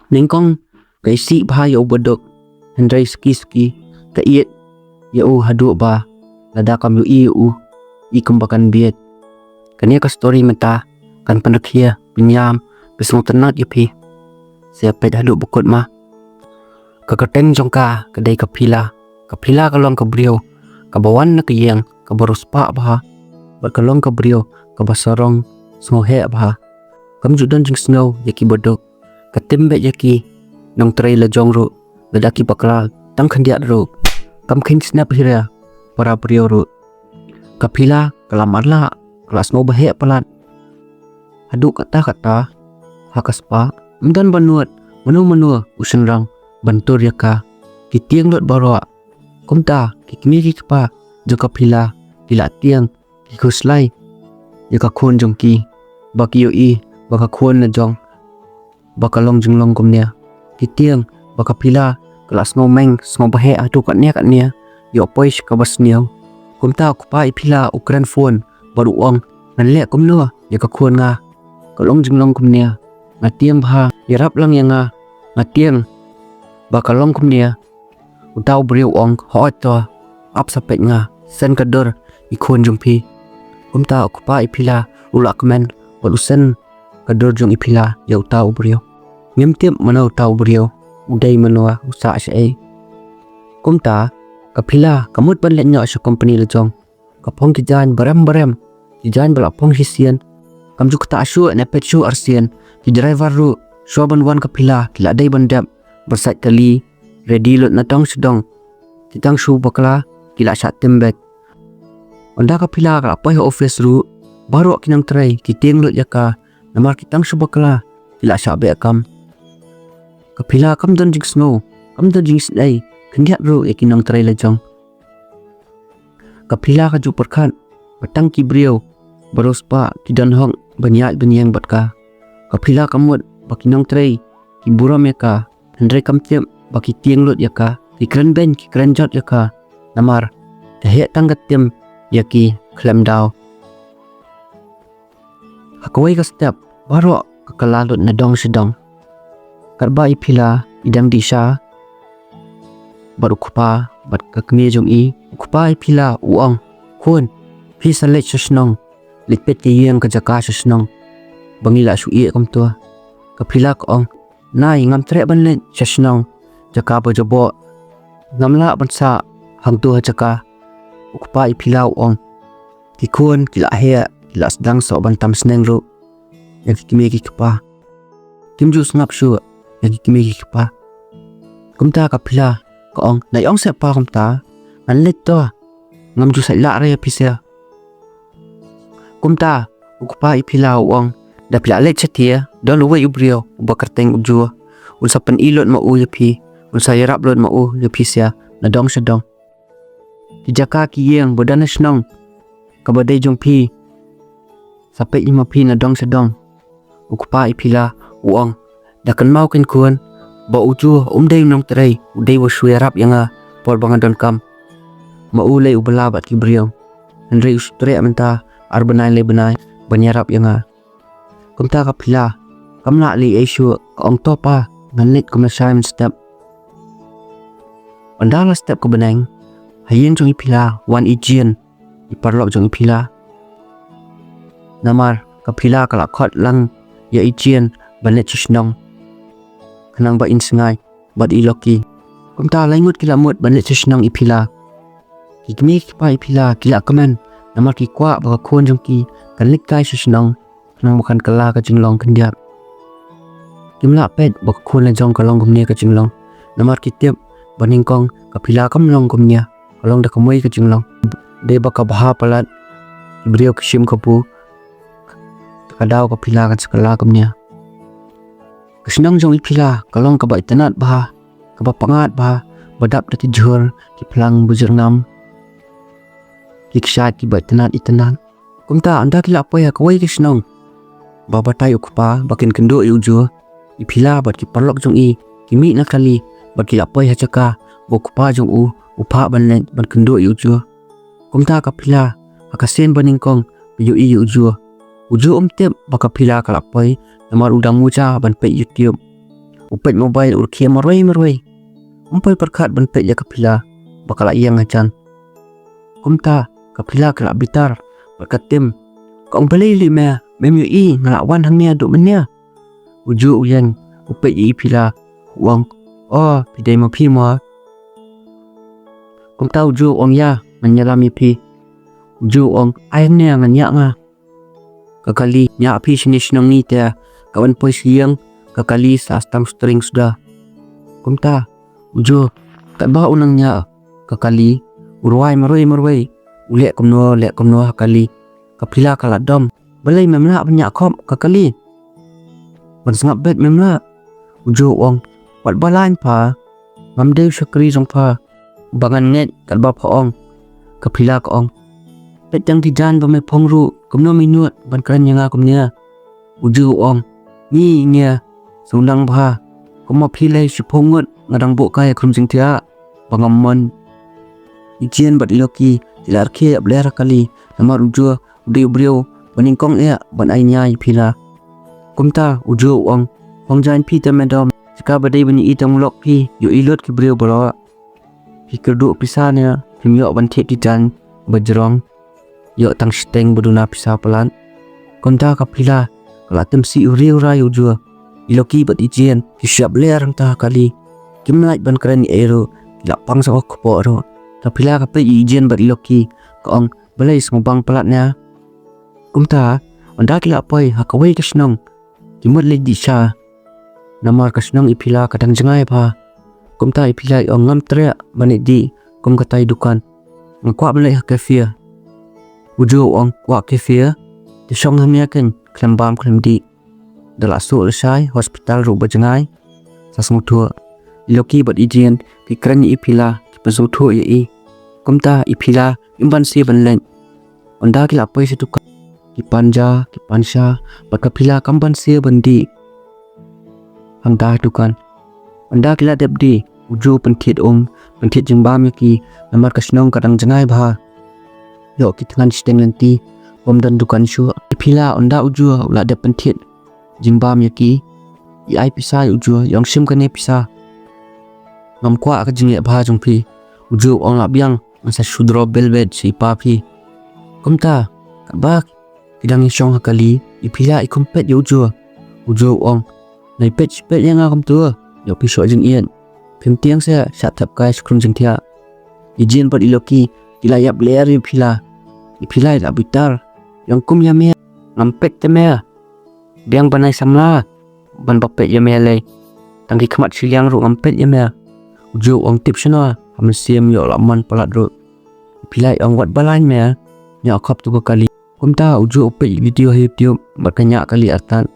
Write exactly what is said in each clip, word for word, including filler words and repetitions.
Nyngkong ka isih bha ïa u baduk, hynrei suki suki ka ïeit ïa u haduh ba lada kam ïohi ïa u i kumba kan bieit. Kane ka story mynta kan pynrkhie, pynïam, pynsngewtynnat ïa phi. Sa peit haduh ba kut ma. Ka kyrteng jong ka ka dei ka Phila. Ka Phila ka long ka briew kaba wan na ka ïing kaba riewspah bha, bad ka long ka briew kaba sarong sngewheh bha. Kam ju don jingsngew ïa ki baduk. Ka tim beit ïa ki nongtrei la jong ruh, lada ki bakla tang khyndiat ruh kam kheiñ snep hi ïa para briew ruh. Ka Phila ka la marlah, ka la sngew baheh palat. Haduh katta katta ha ka spah, ym don ba nud mano mano u shynrang ban tur ïa ka. Ki tieng lut baroh. Kumta ki kmie ki kpa jong ka Phila ki la tieng, ki khuslai ïa ka khun jong ki, ba ki ïohi ba ka khun la jong ba ka long jinglong kumne. Ki tieng ba ka Phila ka la sngew meng, sngew baheh haduh katne katne, ïoh poi sha kaba sniew. Kumta u kpa i Phila u kren phone bad u ong, ngan leh kumno ïa ka khun nga? Ka long jinglong kumne. Nga tieng bha, ïarap lang ïa nga. Nga tieng ba ka long kumne. Uta u briew u ong, hooid to, ap sa peit, nga send ka dur i khun jong phi. Kumta u kpa i Phila u la kmen bad u send ka dur jong i Phila ïa uta u briew. Ngim tip mano uta u briew, u dei mano, u sah shaei. Kumta ka Phila ka mut ban leit noh sha company la jong. Ka phong ki jaiñ barem barem, ki jaiñ ba la phong shisien. Kam ju ktah shuh ne peit shuh arsien. Ki driver ruh shuwa ban wan ka Phila ki la dei ban dep, ban sait kali, ready lut na dong sha dong. Ki tang shu bakla ki la shah tim beit. Ynda ka Phila ka la poi ha office ruh, baroh ki nongtrei ki tieng lut ïa ka, namar ki tang shu bakla ki la shah beh kam. Ka Phila kam don jingsngew, kam don jingsngew khyndiat ruh ïa ki nongtrei la jong. Ka Phila ka ju pyrkhat ba tang ki briew ba riewspah ki don hok ban ïaid ban ïeng bad ka. Ka Phila ka mut ba ki nongtrei ki burom ïa ka, hynrei kam tip ba ki tieng lut ïa ka, ki kren beiñ, ki kren jot ïa ka, namar ka heh tang ka tim ïa ki khlem daw. Ha kawei ka step baroh ka kylla lut na dong sha dong. Katba i Phila i dang dih sha bad u kpa bad ka kmie jong i, u kpa i Phila u ong, khun, phi sa leit sha shnong, leit peit ka ïing ka jaka sha shnong ba ngi la shu ïeh kumto. Ka Phila ka ong, nai, ngam treh ban leit sha shnong, jaka ba jaboh, ngam lah ban sah hangto ha jaka. U kpa i Phila u ong, ki khun ki la heh, ki la sdang soh ban tam sneng ruh ïa ki kmie ki kpa. Kim ju sngap shuh ïa ki kmie ki kpa. Kumta ka Phila ka ong, nai, ong seh pa kumta, ngan leit to, ngam ju sait lah re ïa phi seh. Kumta u kpa i Phila u ong, da phi la leit shathie, don uwei u briew uba kyrteng u Ju, un sa pyni lut ma u ïa phi, un sa ïarap lut ma u ïa phi seh na dong sha dong. Ki jaka ki ïing ba don ha shnong kaba dei jong phi, sa peit ma phi na dong sha dong. U kpa i Phila u ong, da kynmaw keiñ khun ba u Ju um dei u nongtrei, u dei uba shu ïarap ïa nga por ba nga donkam. Ma u lei u bylla bad ki briew, hynrei u shu treh mynta ar bnai lai bnai ban ïarap ïa nga. Kumta ka Phila kam lah leh ei shuh, ka ong, to pa, ngan leit, kum lashai mynstep. Ynda la step ka bneng, ha ïing jong i Phila wan i Jin, i paralok jong i Phila. Namar ka Phila ka la khot lang ïa i Jin ban leit sha shnong khnang ba in sngaid bad i Loki. Kumta lai ngut ki la mut ban leit sha shnong i Phila. Ki kmie ki kpa i Phila ki la kmen namar ki kwah ba ka khun jong ki kan leit kai sha shnong khnang ba kan kylla ka jinglong khyndiat. Kim lah peit ba ka khun la jong ka long kumne ka jinglong, namar ki tip ba nyngkong ka Phila kam long kumne, ka long da ka mui ka jinglong. Dei ba ka bha palat, ki briew ki shim kabu, ka daw ka Phila kan sa kylla kumne. Ka shnong jong i Phila ka long kaba itynnad bha, kaba pyngngad bha, ba dap da ki jhur, ki phlang bujyrngam, ki kshaid kiba itynnad itynnad. Kumta ynda ki la poi ha kawei ka shnong ba batai u kpa ba kin kynduh ïa u Ju, i Phila bad ki paralok jong i ki mih na kali bad ki la poi ha jaka ba u kpa jong u u phah ban leit ban kynduh ïa u Ju. Kumta ka Phila ha ka sien ba nyngkong ba ïohi ïa u Ju. U Ju um tip ba ka Phila ka la poi namar u dang muja ban peit YouTube. U peit mobile u rkhie marwei marwei. Um poi pyrkhat ban peit ïa ka Phila ba ka la ïeng hajan. Kumta ka Phila ka la bitar bad ka tim. Ka ong, balei lei me, mem ïohi nga la wan hangne haduh mynne? U Ju u ïeng u peit ïa i Phila u ong, o phi dei ma phi mo? Kumta u Ju u ong, ïa ngan ïalam ïa phi. U Ju u ong, ai hangne ngan ïa nga. Ka kali, ñiah phi shane shnong ngi te, ka ban poi sha ïing ka kali sa stang string suda. Kumta u Ju katba u nang ñiah ka kali u rwai marwei marwei, u leh kumno leh kumno ha kali. Ka Phila ka la dom, balei mem lah ban ñiah khop ka kali? Ban sngap beit mem lah. U Ju u ong, wat ba lain pha, ngam dei u shakri jong pha ba ngan ngeit katba pha ong. Ka Phila ka ong, peit tang ki jaiñ ba me phong ruh kumno me nud ban kren ïa nga kumne? U Ju u ong, ngi ngi sngewdang bha, kumba phi lei shiphew ngut nga dang buh kai ha khrum jingthiah ba ngam mon. I Jin bad i Loki ki la rkhie ïap ler ha kali namar u Ju u dei u briew ba nyngkong eh ban ai nia ïa i Phila. Kumta u Ju u ong, phong jaiñ phi te me dom, jaka ba dei ban ïohi tang u lok phi, ïohi lut ki briew baroh. Phi kyrduh pisa ne phim ïoh ban thied ki jaiñ ba jrong, ïoh tang shiteng ba duna pisa palat. Kumta ka Phila ka la tim sih u riew rai u Ju. I Loki bad i Jin ki shah ïap ler hangta ha kali, kim lait ban kren ei ei ruh, ki la pang sa u kpoh ruh. Ka Phila ka peit ïa i Jin bad i Loki ka ong, balei sngewbang palat ne? Kumta ynda ki la poi ha kawei ka shnong, ki mut leit dih sha namar ka shnong i Phila ka dang jngai bha. Kumta i Phila i ong, ngam treh ban leit dih kum katai dukan, nga kwah ban leit ha cafe. U Ju u ong, kwah cafe? Te shong hangne keiñ khlem bam khlem dih, da la suk lashai, hospital ruh ba jngai. Sa sngewthuh. I Loki bad i Jin ki kren ïa i Phila, ki pynsngewthuh ïa i. Kumta i Phila im banse ban leit. Ynda ki la poi sha dukan, ki pan ja ki pan sha, bad ka Phila kam banse ban dih hangta ha dukan. Ynda ki la dep dih, u Ju u pynthied um, pynthied jingbam ïa ki namar ka shnong ka dang jngai bha. Ïoh ki thngan shiteng lynti, bym don dukan shuh. I Phila, ynda u Ju u la dep pynthied jingbam ïa ki, i ai pisa ïa u Ju, i ong, shim kane pisa, ngam kwah ka jingeh bha jong phi. U Ju u ong, lah biang, ngan sa shu drop bill beit sha i pa phi. Kumta katba ki dang ïashong ha kali, i Phila i khum peit ïa u Ju. U Ju u ong, nai peit peit ïa nga kumta, ïoh phi shoh jingïeit, phim tieng seh shah thep kai sha khrum jingthiah. I Jin bad i Loki ki la ïap ler ïa i Phila. I Phila i la bitar, ïa kum ïa me, ngam peit te me, biang ban ai samla ban ba peit ïa me lei. Tang ki khmat shiliang ruh ngam peit ïa me. U Ju u ong, tip shano, ha mynsiem ïoh la man palat ruh. I Phila i ong, wat ba lain me, ñiah khop tu ka kali. Kumta u Ju u peit video ha YouTube bad ka ñiah kali artat.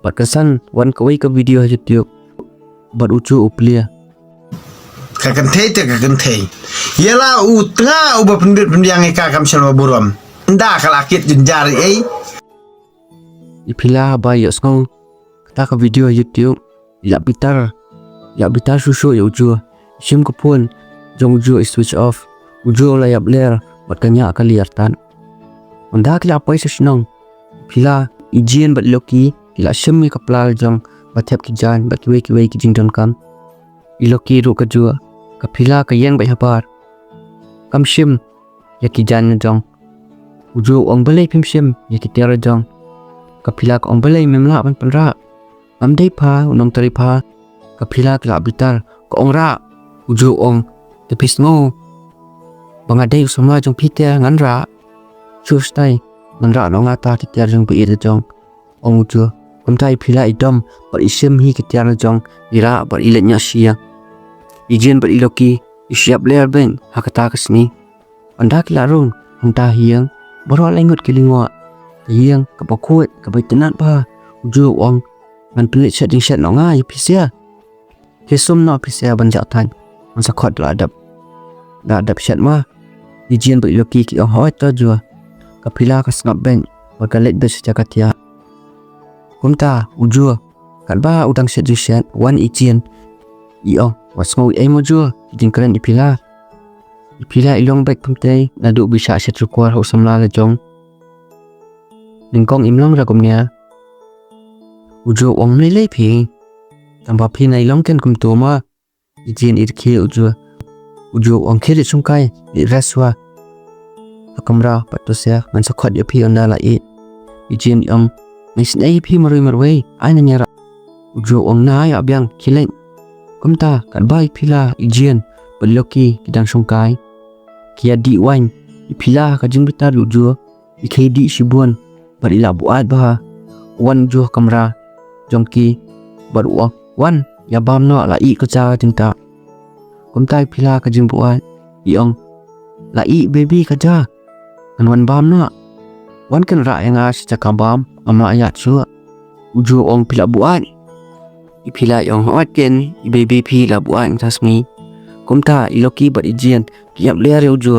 Bad ka san wan kawei ka video ha YouTube bad u Ju u plie. Ka kynthei te ka kynthei. Ïa la u tnga uba pyndit pyndiang ïa ka kam shalwa burom. Nda ka la kit jynjar ei. I Phila ba ïohsngew kata ka video ha YouTube, i la bitar, i la bitar shuh shuh ïa u Ju. I shim ka phone jong u Ju i switch off. U Ju u la ïap ler bad ka ñiah kali artat. Ynda ki la poi sha shnong, i Phila, i Jin bad i Loki ki la shim ïa ka pla la jong ba thep ki jaiñ bad kiwei kiwei ki jingdonkam. I Loki ruh ka jua, ka Phila ka ïeng beit habar. Kam shim ïa ki jaiñ la jong. U Ju u ong, balei phim shim ïa ki tiar la jong? Ka Phila ka ong, balei mem lah ban pynrah? Ngam dei pha u nongtrei pha. Ka Phila ka la bitar, ka ong, rah. U Ju u ong, te phi sngew ba nga dei u samla jong phi te ngan rah? Shu stai, ngan rah noh nga ta ki tiar jong ba ïeit la jong, ong u Ju. Kumta i Phila i dom bad i shim hi ki tiar la jong, i rah bad i leit ñiah sha ïing. I Jin bad i Loki i shu ïap ler beit ha kata ka sngi. Ynda ki la rung hangta ha ïing, baroh lai ngut ki lyngngoh. Ka ïing kaba khuid, kaba itynnad bha. U Ju u ong, ngan pynleit shet jingshet noh nga ïa phi sha. Te sum noh phi sha ban jah thaiñ, ngan sa khot da la dep, da la dep shet ma. I Jin bad i Loki ki ong, hooid to Ju. Ka Phila ka sngap beit bad ka leit beit sha jaka thiah. Kumta u Ju, katba u dang shet jingshet, wan i Jin, i ong, wat sngew ei mo Ju, ki jingkren i Phila. I Phila i long beit kumtei naduh ba i shah shet rukor ha u samla la jong. Nyngkong im long ra kumne. U Ju u ong, lei lei phi. Tang ba phi nai long ken kumto ma. I Jin i rkhie u Ju. U Ju u ong khie leit shongkai, leit rest shuwa ha kamra, pat to sha, ngan sa khot ïa phi ynda la ïeh. I Jin i ong, nga isynei ïa phi marwei marwei, ai ngan ïarap. U Ju u ong, nai ïa biang, khie leit. Kumta katba i Phila, i Jin bad i Loki ki dang shongkai, ki ïa dih waiñ. I Phila ha ka jingbitar ïa u Ju i khie dih shibun bad i la buaid bha. U wan u Ju ha kamra jong ki bad u ong, wan ïa bam noh, la ih ka ja jingtah. Kumta i Phila ha ka jingbuaid i ong, la ih baby ka ja, ngan wan bam noh. Wan kynrah ïa nga sha jaka bam, ngam lah ïaid shuh. U Ju u ong, phi la buaid? I Phila i ong, hooid ken, i baby phi la buaid mynta sngi. Kumta i Loki bad i Jin ki ïap ler ïa u Ju.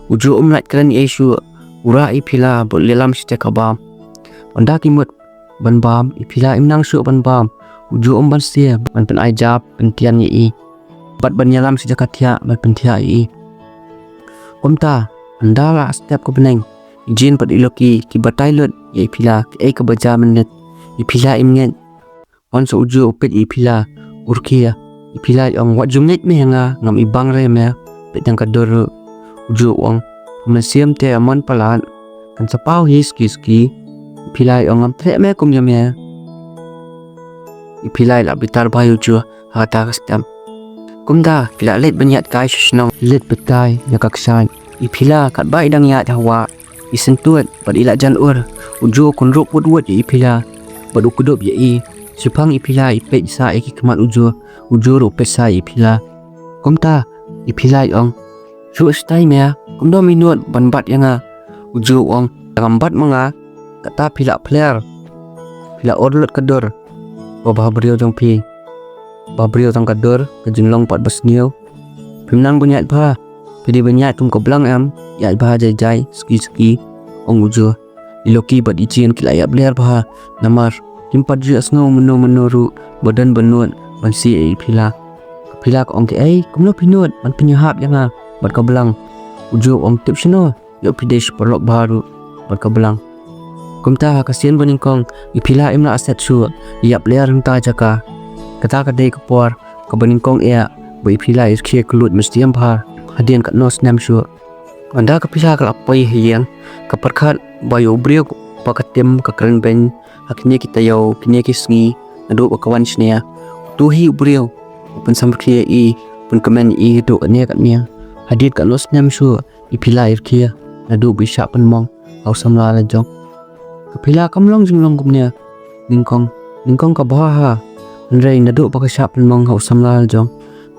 U Ju um lait kren ei shuh, u rah i Phila bad u ïalam sha jaka bam. Ynda ki mut ban bam, i Phila im nang shuh ban bam. U Ju um banse ban pynai jab, pyntian ïa i, bad ban ïalam sha jaka thiah ban pynthiah ïa i. Kumta ynda la step ka bneng, i Jin bad i Loki ki batai lut ïa i Phila kaei kaba jia mynmiet. I Phila im ngeit. Wan sa u Ju u peit ïa i Phila, u rkhie. I Phila i ong, wat ju ngeit me ïa nga, ngam ibang re me. Peit tang ka dur ruh. U Ju u ong, ha mynsiem te ïa mon palat, kan sa paw hi suki suki. I Phila i ong, ngam treh me kum ïa me. I Phila i la bitar bha ïa u Ju ha kata ka step. Kumta ki la leit ban ïaid kai sha shnong, leit batai ïa ka kshaid. I Phila katba i dang ïaid ha wah, i syntud bad i la jan ur. U Ju u kynrup wut wut ïa i Phila bad u kdup ïa i. Shiphang i Phila i peit sa ïa ki khmat u Ju, u Ju ruh u peit sa ïa i Phila. Kumta i Phila i ong, shu stai me, kumno me nud ban bat ïa nga? U Ju u ong, tang ngam bat ma nga, kata phi la pler, phi la ur lut ka dur. Ba bha briew jong phi, ba briew tang ka dur, ka jinglong pat ba sniew. Phim nang ban ïaid bha, phi dei ban ïaid kum ka blang em, ïaid bha jai jai, suki suki, ong u Ju. I Loki bad i Jin ki la ïap ler bha, namar kim pat ju ïohsngew mynno mynno ruh ba don ba nud ban siew ïa i Phila. Ka Phila ka ong, kaei, kumno phi nud ban pynïahap ïa nga bad ka blang? U Ju u ong, tip shano, ïoh phi dei shu paralok bha ruh bad ka blang. Kumta ha ka sien ba nyngkong i Phila im lah set shuh, i ïap ler hangta jaka. Kata ka dei ka por kaba nyngkong eh ba i Phila i rkhie kylluid mynsiem bha hadien katno snem shuh. Ynda ka Phila ka la poi ha ïing, ka pyrkhat ba ïa u briew ba ka tim ka kren beiñ ha kine ki taïew kine ki sngi naduh ba ka wan shane, uto hi u briew u pynsamrkhie ïa i, u pynkmen ïa i haduh katne katne. Hadien katno snem shuh i Phila i rkhie naduh ba i shah pynmong ha u samla la jong. Ka Phila kam long jinglong kumne nyngkong, nyngkong ka bha ha, hynrei naduh ba ka shah pynmong ha u samla la jong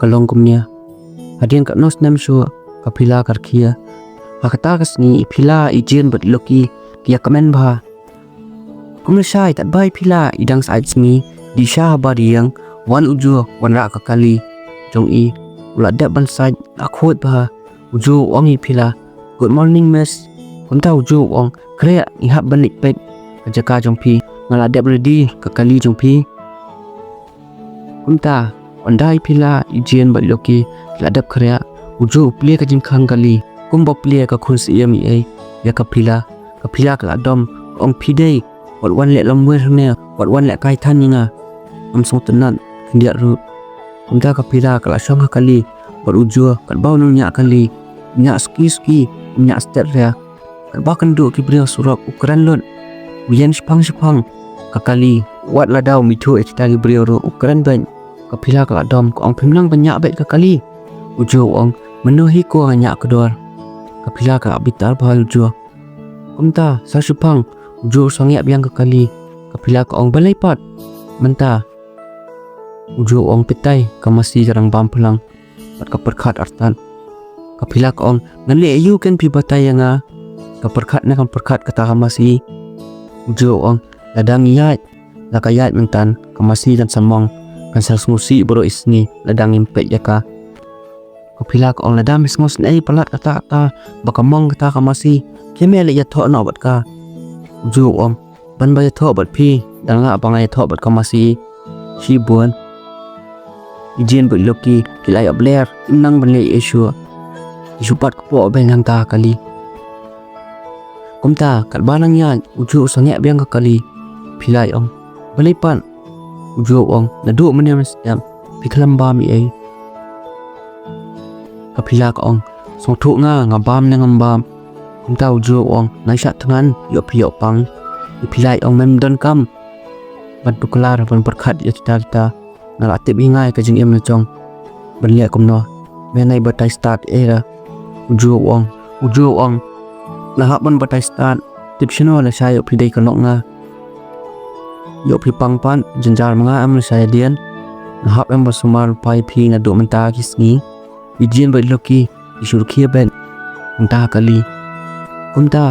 ka long kumne. Hadien katno snem shuh ka Phila ka rkhie. Ha kata ka sngi i Phila, i Jin bad i Loki ki ïakmen bha. Kumne shai katba i Phila i dang sait sngi, dih sha habar ïing, wan u Ju wanrah ka kali jong i. U la dep ban sait, la khuid bha. U Ju u ong ïa i Phila, good morning miss. Kumta u Ju u ong, khreh, ngi hap ban leit peit ka jaka jong phi, nga la dep ready ka kali jong phi. Kumta ynda i Phila, i Jin bad i Loki ki la dep khreh, u Ju u plie ka jingkhang kali kumba plie ka khun siem ïa, ïa ka Phila. Ka Phila ka la dom, ka ong, phi dei wat wan leh lamwir hangne, wat wan leh kai than ïa nga. Ngam sngewtynnat khyndiat ruh. Kumta ka Phila ka la shong ha kali bad u Ju, katba u nongñiah kali, ñiah suki suki, ñiah stet ria. Katba kynduh ki briew surok u kren lut, u ïeng shiphang shiphang ka kali. Wat lada u muthuh ïa kita ki briew ruh u kren beit. Ka Phila ka la dom, ka ong, phim nang ban ñiah beit ka kali? U Ju u ong, mynno hi ko nga ñiah ka dor. Ka Phila ka la bitar bha ïa u Ju. Kumta sa shiphang u Ju u sangeh biang ka kali. Ka Phila ka ong, balei pat mynta? U Ju u ong, peit tai, ka masi ka dang bam phlang bad ka pyrkhat artat. Ka Phila ka ong, ngan leh aïu, ken phi batai ïa nga? Ka pyrkhat ne kam pyrkhat kata ka masi? U Ju u ong, lada ngi ïaid, la ka ïaid mynta, ka masi kan sa mong, kan sa sngewsih baroh i sngi lada ngim peit ïa ka. Ka Phila ka ong, lada me sngewsynei palat kata kata ba ka mong kata ka masi, khie me leit ïathoh noh bad ka. U Ju u ong, ban ba ïathoh bad phi, dang lah ba nga ïathoh bad ka masi. Shibun i Jin bad i Loki ki la ïap ler, kim nang ban leh ei ei shuh. Ki shu pat kpoh beiñ hangta ha kali. Kumta katba nang ïaid, u Ju u sangeh biang ka kali. Phila i ong, balei pat? U Jua u ong, naduh mynne mynstep phi khlem bam ei ei. Ka Phila ka ong, sngewthuh nga, nga bam ne ngam bam. Kumta u Jua u ong, nai shah thngan, ïoh phi ïoh pang. I Phila i ong, mem donkam ban tuklar ban pyrkhat ïa kita kita. Nga la tip hi nga ïa ka jingim la jong ban leh kumno. Me nai batai stad ei ra. U Jua u ong, u Jua u ong, nga hap ban batai stad. Tip shano lashai ïoh phi dei ka lok nga. Ïoh phi pang pat, jynjar ma nga em lashai hadien. Nga hap em ban sumar lypa ïa phi naduh mynta ki sngi. I Jin bad i Loki ki shu rkhie beit mynta ha kali. Kumta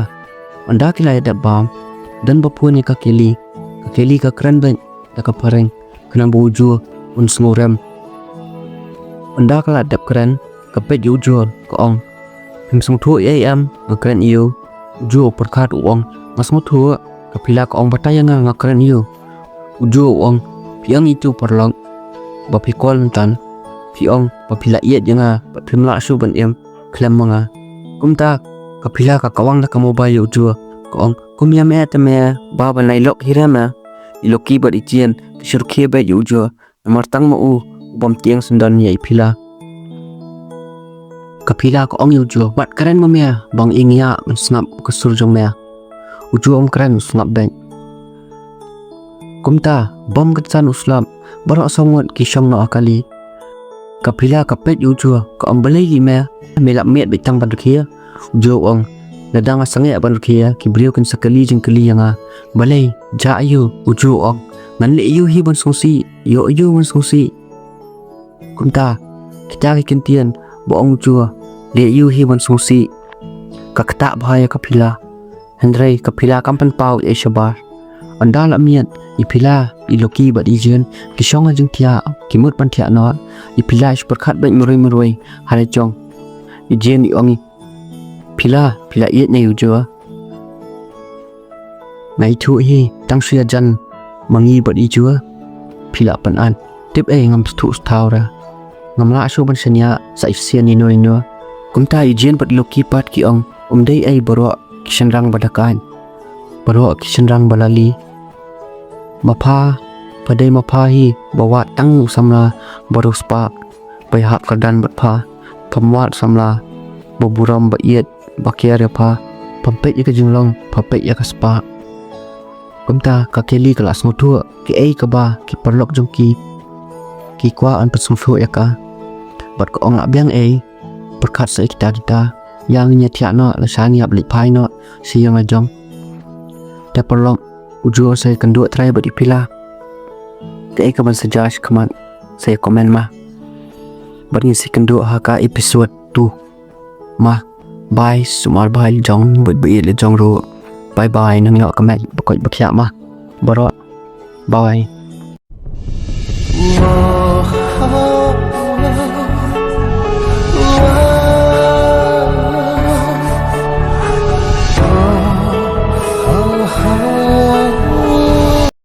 ynda ki la ïa dep bam, don ba phone ïa ka Kelly. Ka Kelly ka kren beit da ka phareng khnang ba u Jua un sngewrem. Ynda ka la dep kren, ka peit ïa u Jua, ka ong, phim sngewthuh ei ei em nga kren ïa u? U Jua u pyrkhat u ong, nga sngewthuh. Ka Phila ka ong, batai ïa nga, nga kren ïa u? U Jua u ong, phi ong ïa u paralok ba phi call mynta, phi ong ba phi la ïeit ïa nga bad phim lah shuh ban im khlem ma nga. Kumta ka Phila ka kawang da ka mobile ïa u Jua, ka ong, kum ïa me te me ba ban nai lok hi re me. I Loki bad i Jin ki shu rkhie beit ïa u Jua. Namar tang ma u u bym tieng syndon ïa i Phila. Ka Phila ka ong ïa u Jua, wat kren ma me, ba nga ïa ban sngap ka sur jong me. U Jua um kren, u sngap beit. Kumta bym kynsan u slap, baroh saw ngut ki shong noh ha kali. Ka Phila ka peit ïa u Jua, ka ong, balei lei me, me la miet beit tang ban rkhie? U Jua u ong, lada nga sangeh ban rkhie, ki briew kin sa kylli jingkylli ïa nga. Balei, jia aiu? U Jua u ong, ngan leh aiu hi ban sngewsih, ïoh aiu ban sngewsih? Kumta kita ki kyntien ba ong u Jua, leh aiu hi ban sngewsih, ka ktah bha ïa ka Phila. Hynrei ka Phila kam pynpaw ei ei shabar. Ynda la miet, i Phila, i Loki bad i Jin ki shong ha jingthiah, ki mut ban thiah noh. I Phila i shu pyrkhat beit marwei marwei ha la jong. I Jin i ong, Phila, phi la ïeit ne ïa u Jua? Nga ithuh hi, tang shu ïajan ma ngi bad i Jua. Phila, pynban tip ei, ngam sngewthuh shuh re. Ngam lah shuh ban shaniah sa shisien ïano ïano. Kumta i Jin bad i Loki pat ki ong, um dei ei, baroh ki shynrang ba dakaid, baroh ki shynrang ba lali. Ma pha, pha dei ma pha hi ba wad tang u samla ba riewspah ba ïahap kyrdan bad pha. Pham wad samla ba burom, ba ïeit, ba care ïa pha. Pham peit ïa ka jinglong, pha peit ïa ka spah. Kumta ka Kelly ka la sngewthuh kaei kaba ki paralok jong ki ki kwah ban pynsngewthuh ïa ka. Bad ka ong, lah biang ei, pyrkhat sa ïa kita kita. Ïa ngin ïa thiah noh, lashai ngi hap leit phai noh sha ïing la jong. Te paralok, u Jua u sa ïakynduh trai bad i Phila? Kaei kaban sa jia shakhmat, sa ïa comment ma. Bad ngin sa ïakynduh ha ka episode two. Ma, bye, sumar bha ïa la jong bad ba ïeit la jong ruh. Bye bye, nang ïoh ka met ba koit ba khiah ma baroh. Bye.